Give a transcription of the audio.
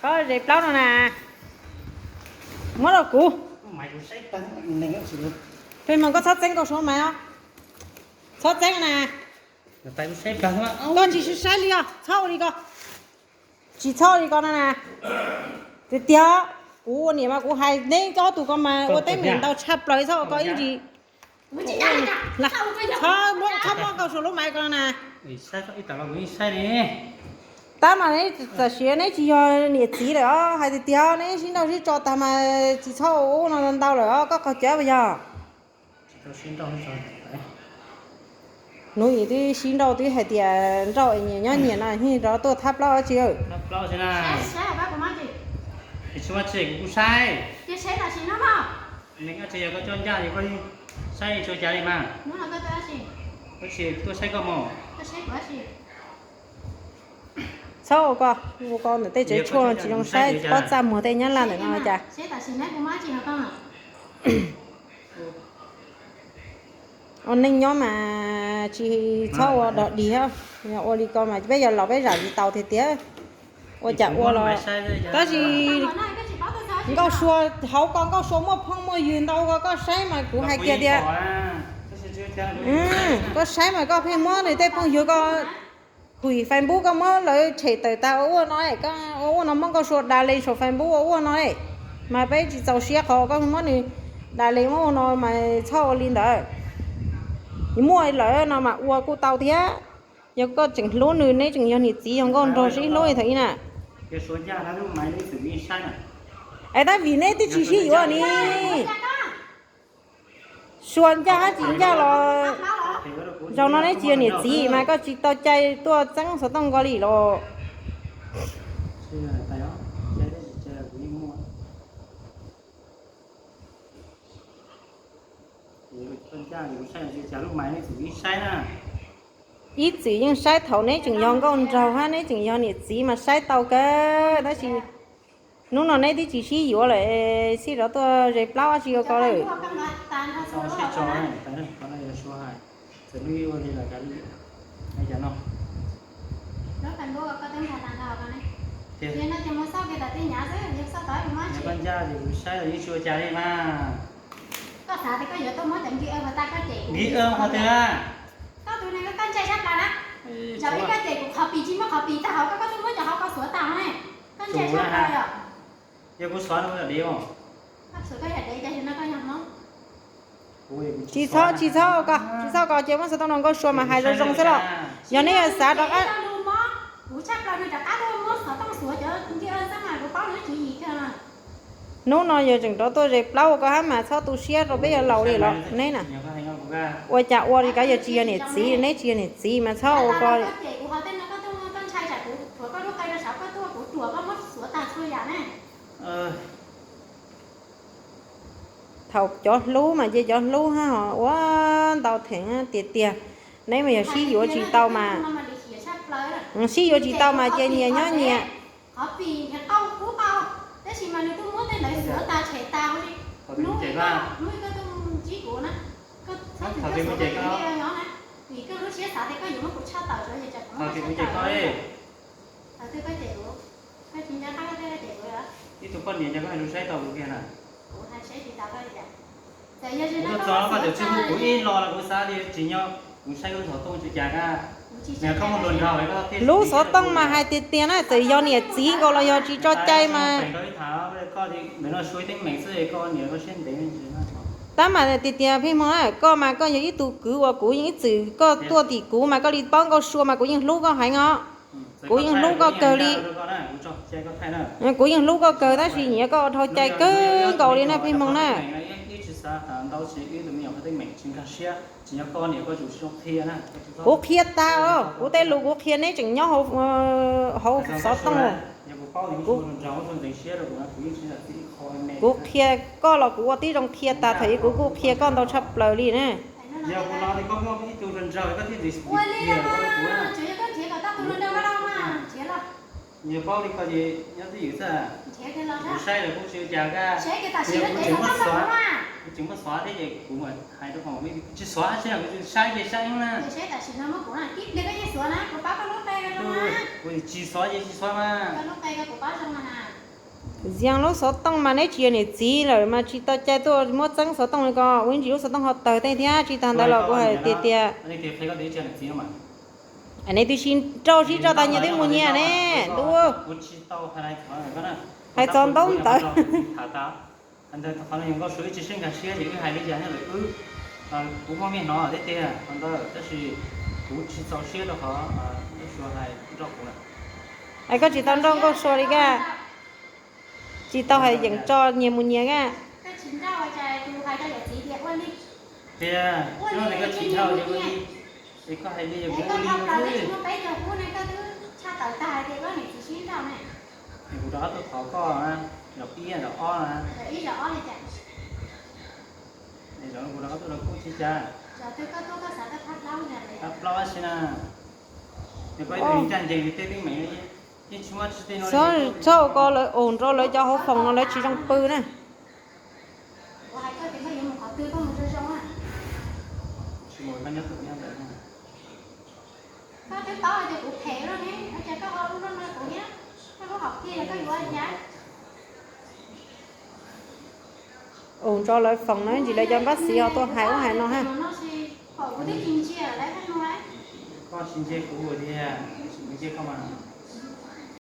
Koj zes plaub no na, muab rau kuv. Pheej Hmoo, koj txhob txeeb Nkauj Suav mas os. Txhob txeeb na. Koj tsis saib li os, txhob ua li ko. Tsis txhob ua li ko no na. Tiag tiag, kuv ua niam mas kuv hais neb ob tug ko mas ua teeb meem ntau tshaj plaws, txhob ua ko ib ntsis. Txhob muab Nkauj Suav lub maiv ko no na. Tab mas neb txawm siav neb tsis yog niam txiv lawm os, hais tiag tiag neb sib nrauj sib tso tag mas tsis txhob ua ub no ntau lawm os, koj qhov cawv puas yog? Hnub ib twb sib nrauj twb hais tias nrauj es nyias nyob nyias no, nyias rov tuaj thab plaub dab tsi. Txhob ua ko, ua ko ntawm tej tsev tshuaj tsis zoo saib, pob txaj muag tej nyob laj ntawm no cas. Ua neej nyob mas tsis txhob ua dog dig, yog ua li ko mas peb yog laus peb zam tsis tau tiag tiag. Ua cas ua los, tab sis Nkauj Suav hauv ko, Nkauj Suav muaj phooj muaj ywg ntau ko, koj saib mas kuv hais kiag tias, koj saib mas koj pheej muab nws tej phooj ywg ko hwm Facebook, koj muab lawv tshem tawm tas ua ua no, ua ua no muab Nkauj Suav da le saum Facebook ua ua no, mas peb tsis txaus siab qhov koj muab nws da le ua ua no mas txhob ua li ntawd. Muaj lawm no mas ua kuj tau thiab. Yog koj tseem hlub nws, neb tseem yog niam txiv yog nkauj nraug sib hlub li thaum ub na. Es tab vim neb twb tsis sib yuav ni. Suav ncaj hab tsis ncaj los, zaum no neb tsis yog niam txiv mas koj tsis tau cai tuaj txeeb xov tooj ko li los. Ib txwm yeej saib thaum neb tseem yog nkauj nraug hab neb tseem yog niam txiv mas saib tau kawg, tab sis hnub no neb twb tsis sib yuav lawm, sib rov tuaj ze plaub dab tsi ua ko lawm. Koj tus neeg koj ncaj sab plaws na. Zaum ib koj cem kuv qhov pis tsis muaj qhov pis tag hauv, koj tuaj muab cov hauv ko xuav tag ne. Koj ncaj sab plaws yom. Yog kuv xuav no dev os. Koj xuav koj yog dev, cas no koj yog Hmoob. Tsis txhob, tsis txhob ko, tsis txhob ko, ces muab xov tooj no Nkauj Suav mas hais zoo zoo xwb los. Yog neb yog xav rov qab. Kuv tshaj plaws nws rov qab tuaj muab xov tooj xuav cov nti xab mas kuv paub nws tswv yim kawg. Hnub no yog tseem rov tuaj ze plaub ua ko hab mas txhob tu siab rau peb yog laus li los neb na. Ua cas ua li ko, yog tsis yog niam txiv, neb tsis yog niam txiv mas txhob ua ko. Thaum cov hlub mas ces cov hlub hab ho ua ntau theem tiag tiag. Neb mas yog sib yuav tsis tau mas, sib yuav tsis tau mas ces nyias nyob nyias. Ib tug poj niam cas koj hais lus saib tau kuv kiag na. Kuv txog koj txawm tsis hu kuv ib lo los kuv xav tias tsis nyob, kuv saib lub xov tooj tsis cas kab. Lub xov tooj mas hais tiag tiag na, txawm yog niam txiv nkaus los yog tsis tso cai mas. Tab mas tiag tiag Pheej Hmoo na, koj mas koj yog ib tug kwv uas kuv yeej ib txwm koj tuaj tim kuv mas koj li paub Nkauj Sua mas kuv yeej hlub koj heev os. Kuv yeej hlub koj kawg li. Kuv yeej hlub koj kawg tab sis nyiam koj ua dhau cai kawg nkaus li na Pheej Hmoo na. Kuv qhia tag os, kuv tej lus kuv qhia neb tseem nyob hauv xov tooj. Kuv qhia koj los kuv ua tib zoo qhia tag, thaum ub kuv kuj qhia koj ntau tshaj plaws li na. Tsis xav, kuv tsis xav thiab ces kuv saib ces saib na. Kuv tsis xov ces tsis xov mas. Zias lub xov tooj mas neb tsis yog niam txiv lawm mas tsis tau cai tuaj muab txeeb xov tooj li ko. Ua ib ntsis lub xov tooj ho tawg tej thiab, tsis tag ntawd los kuv hais tiag tias neb twb sib nrauj sib tso tas nyias twb mus nyias ne ntuj. Hais txog ntaub ntawv. Qhov no yog Nkauj Sua wb tsis sib nkag siab ces wb hais li cas nyob ntawm wb. Kuv muaj mej hnov thiab tiag qhov ntawd tab sis kuv tsis txaus siab rau qhov Nkauj Sua hais nrauj kuv lawm. Es koj tsis tau nrauj Nkauj Sua li koj, tsis tau hais yeem tso nyias mus nyias koj. Tiag, koj tsis nrauj ces ua li, es koj hais li kuv ua li no xwb. Kuv rov qab tuaj thov koj na, zaum pib zaum ob na. Zaum no kuv rov qab tuaj rau koj tsis cas. Thab plaub si na. Yog koj ib tug ncaj ncees li tej teeb meem, yeej tsis muaj tsis tej no li. Txhob ua ko lawv ua nrog lawv cov hauv foom no lawv tsis zoo pw na. Tsis mus koj nyob tus nyob ntawd na. Ua nrog lawv foom no ntsis lawv cov npab xiv ho tuaj hais ub hais no ha. Koj tsis ntsia kuv tiag, kuv ntsia koj mas.